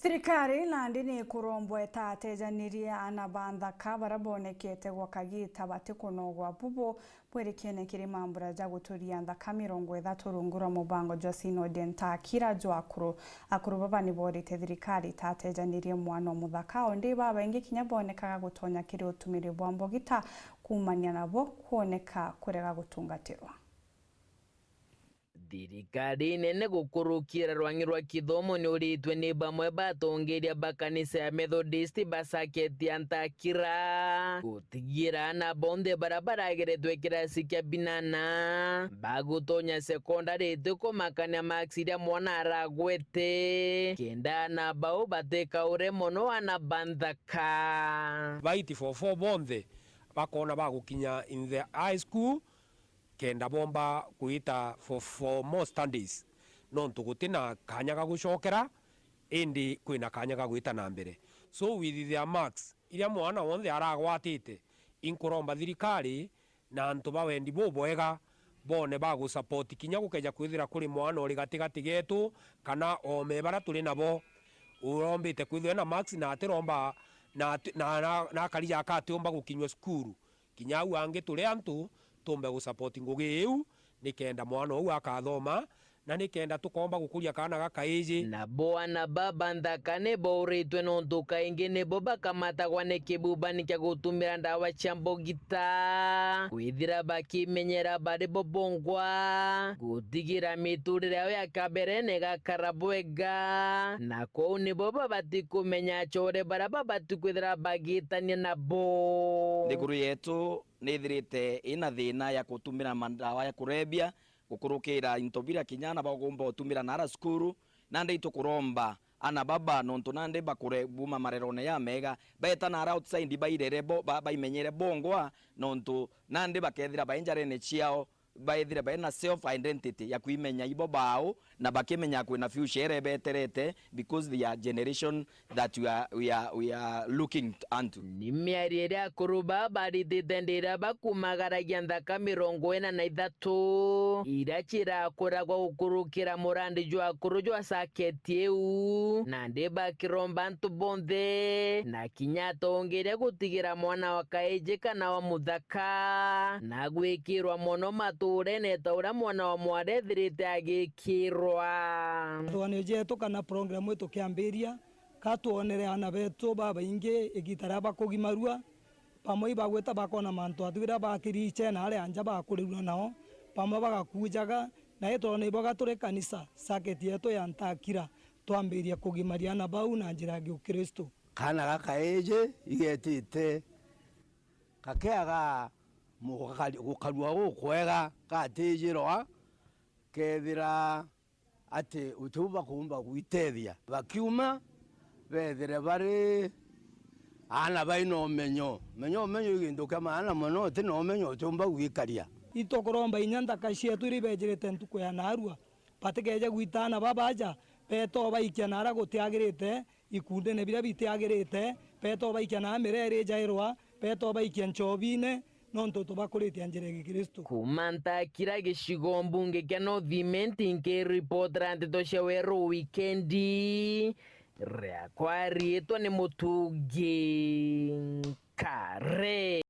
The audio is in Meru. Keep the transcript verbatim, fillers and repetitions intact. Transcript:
Thirikari nandi ni ikurombwa itatejanirie ana ba nthaka baria bonekete gwa kagiita batikunogwa bubu bwirikiene kiri mambura ja guturia nthaka mirongo ithatu rungu rwa mubango jwa Synod Ntakira jwa akuru. Akuru baba ni borite thirikari itatejanirie mwana o muthaka, o ndi babaingi kinya bonekaga gutonya kiri utumiri bwa mbogita kuumania nabo kwoneka kurega gutungatirwa. Thirikari nene gukurukira rwang'i rwa kithomo ni uritwe ni bamwe ba atongeria ba kanisa ya Methodist ba circuit ya Ntakira gutigira ana bonthe baria barageretwe kirasi kia binana bagutonya sekondari itikumakania maksi iria mwana aragwete, kenda ana bau batikaure mono ana ba nthaka. Baiti form four bonthe bakona bagukinya in the high school, kenda bomba kwita for, for more studies, nontu guti na kanya ga gucokera, indi kwina kanya ga gwita na mbere. So with their marks iria mwana wonthe aragwatite, inkuromba thirikari na antu ba wendi bubwega bone ba gusupport kinya gukeja kwithira kuri mwana uri gatigati getu kana ome baria turi nabo urombite kwithirwa ena marks na atiromba na ati-, na, na, na akarija aka atiumba gukinywa cukuru. Kinya au angi turi antu tumbe gusupport ngugi iu, nikenda mwana uu akathoma, na nikenda tukomba gukuria kaana gakaiji. Nabo ana baba nthaka ni bauritwe nontu kaingi nibo bakamatagwa ni kibubani kia gutumira ndawa cia mbogita, kwithira bakimenyera bari bo bongwa, gutigira miturire yao ya kaberene igakara bwega, na kuu nibo babati kumenya achore baria babati kwithira bagitania nabo. Nthiguru yetu nithirite ina thina ya gutumira mandawa ya kurebia, gukurukira into biria kinya ana bagumba gutumira nara cukuru. Nandi itukuromba ana baba, nontu nandi bakure buma marerone ya mega, beeta nara outside bairere bo, ba, baimenyere bongwa, nontu nandi bakethira bai njarene ciao, baethire baina self identity ya kwimenya ibo bao, na bakimenya kwina future iria ibeterete, because they are generation that we are, we are, we are looking unto. Ni miario iria akuru baa baritite ndiria bakumagaragia nthaka mirongo ina na ithatu, iria cirakuragwa gukurukira murandi jwa akuru jwa saketi iu, nandi bakiromba antu bonthe, na kinya atongeria gutigira mwana wa kaiji kana wa muthaka, na gwikirwa mono maturene ta uria mwana wa mwari ethirite agikirwa. Twanio jetu kana program itu kiambiria, ka twonere aana betu babaingi igita ria bakugimarua, bamwe ibagwita bakona mantu atwira bakiriche na aria nja bakurirua nao, bamwe bagakujaga, na itwona iboga turi kanisa, saketi yetu ya Ntakira, twambiria kugimaria aana bau na njira ya Gikristu. Kaana gakaiji igetite gakeaga mu-, gakari-, gukarua gukwega gatijirwa, kethira ati utiu bakumba gwitethia. Bakiuma, bethire bari aana baina umenyo. Menya umenyo i gintu kia maana mono, uti na umenyo utiumba gwikaria. Itukuromba inya nthaka cietu iria ibejirite ntuku ya naarua, batikeje gwita aana babaja, beeta ubaikia naara gutiagirite, ikundine biria bitiagirite, beeta ubaikia na mireri ijairwa, beeta ubaikia nchobine, nontu tubakuritie njira ya Gikristu. Kuuma Ntakira gicigo mbunge kia North Imenti, nkiripotera nteto cia Weru Wikendi, riakwa riitwa ni Mutungi Nkare.